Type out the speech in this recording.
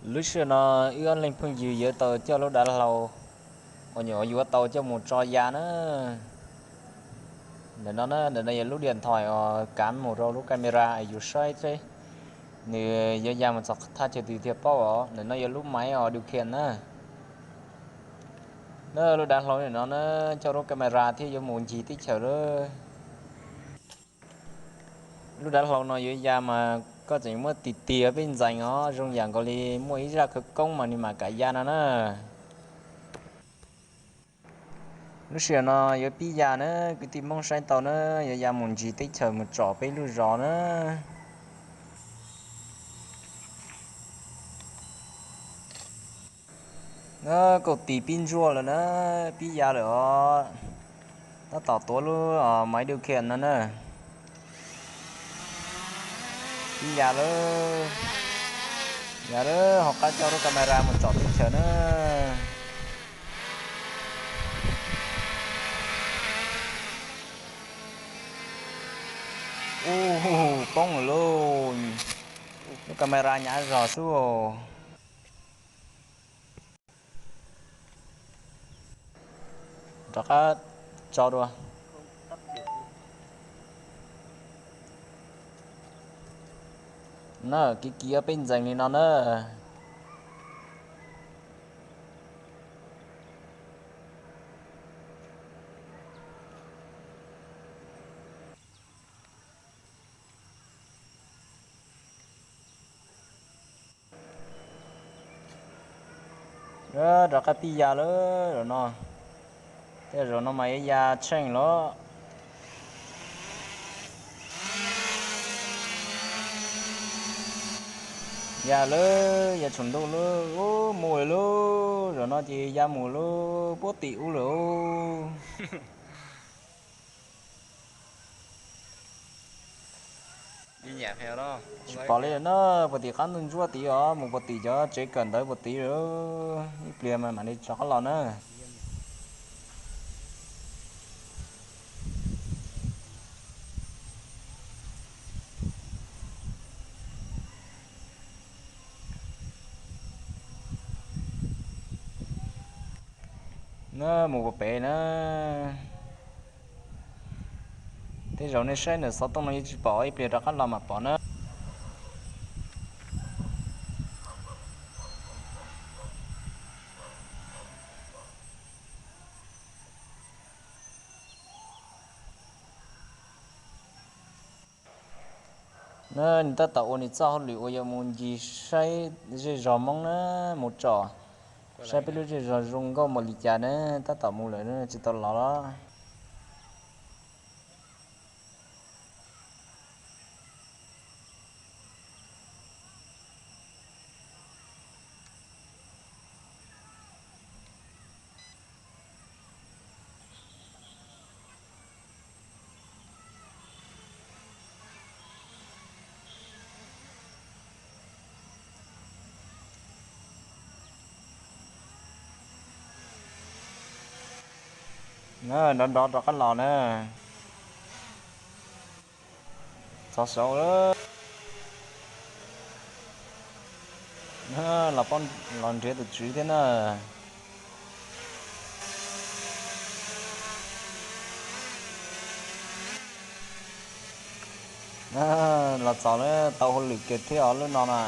Lub sij hawm no wb ob leeg phooj ywg yuav tau coj lub dav hlau uas nyuam qhuav yuav tau coj mus tso ya na. Ntawm no na, ntawm no yog lub diam nthoim uas kav mus rau lub camera es yus saib seb nws yuav ya mus txog thaj chaw twg thiaj paub os. Ntawm no yog lub maiv uas du khian na. Na lub dav hlau ntawm no na, coj lub camera thiab yuav mus ncig teb chaws lawm. Lub dav hlau no yuav ya mas koj tseem muab tig tig peb ntxees os, zoo yam nkaus li muaj ib zaj khawv koob mas nws mam kam ya no na. Lub sij hawm no yuav pib ya na, kwv tij Hmoob saib tau na, yuav ya mus ncig teb chaws mus tsom peb lub zos na. Na, kauj tis pib ntsuaj lawm na, pib ya lawm os. Tab tom tuav lub maiv du khian no na. Pib ya lawm, ya lawm, hauv qab coj lub camera mus tsom teb chaws na. Ub, poob lawm lauj, lub camera hnyav zog xwb. Rov qab tso dua na, kiv kiv peb ntxees li no na. Rov qab pib ya lawm zaum no, tej zaum no mas yuav ya tsheej lawm. Ya lawm, ya tsaus ntuj lawm, ub mus lawm lauj, zaum no ces ya mus lawm, puag tim ub lawm. Tsis pom li lawm na, puag tim qab ntuj ntsuab tid os, mus puag tim cov tsev kawm ntawv puag tid lawm, ib pliag mas mam li rov qab los na. Na mus puag pem na. Tej zaum nej saib ntawm xov tooj no yeej tsis pom, ib pliag rov qab los mam pom na. Na, nws tab tom ua nws txoj hauj lwm uas yuav mus ncig saib zej zog Hmoob na, mus tsom saib peb lub zej zog zoo nkauj npaum li cas na, tab tom mus lawm tsis tau los los. Nrov nrov rov qab los na. Txog saud lawm. Los nrhiav tus tswv thiab na. Los txog lawm, tau hauj lwm kiag thiab os lub no na.